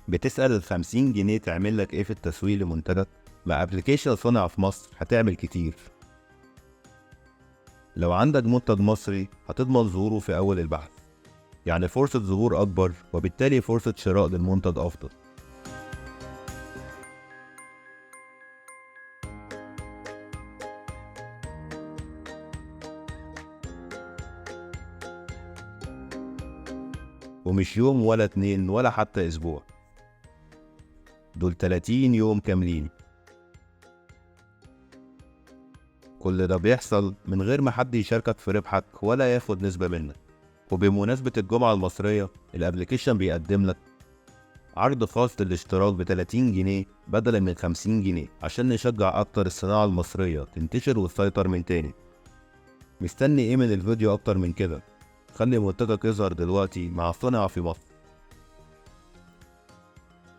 بتسأل ال 50 جنيه تعمل لك ايه في التسويق لمنتجك؟ مع application صنع في مصر هتعمل كتير. لو عندك منتج مصري هتضمن ظهوره في أول البحث، يعني فرصة ظهور أكبر وبالتالي فرصة شراء للمنتج أفضل. ومش يوم ولا اتنين ولا حتى أسبوع، دول 30 يوم كاملين. كل ده بيحصل من غير ما حد يشاركك في ربحك ولا ياخد نسبة منك. وبمناسبة الجمعة المصرية، ال application بيقدم لك عرض خاص للاشتراك ب 30 جنيه بدلا من 50 جنيه عشان نشجع أكتر الصناعة المصرية تنتشر وتسيطر من تاني. مستني إيه من الفيديو أكتر من كده؟ خلي منتجك يظهر دلوقتي مع صنع في مصر.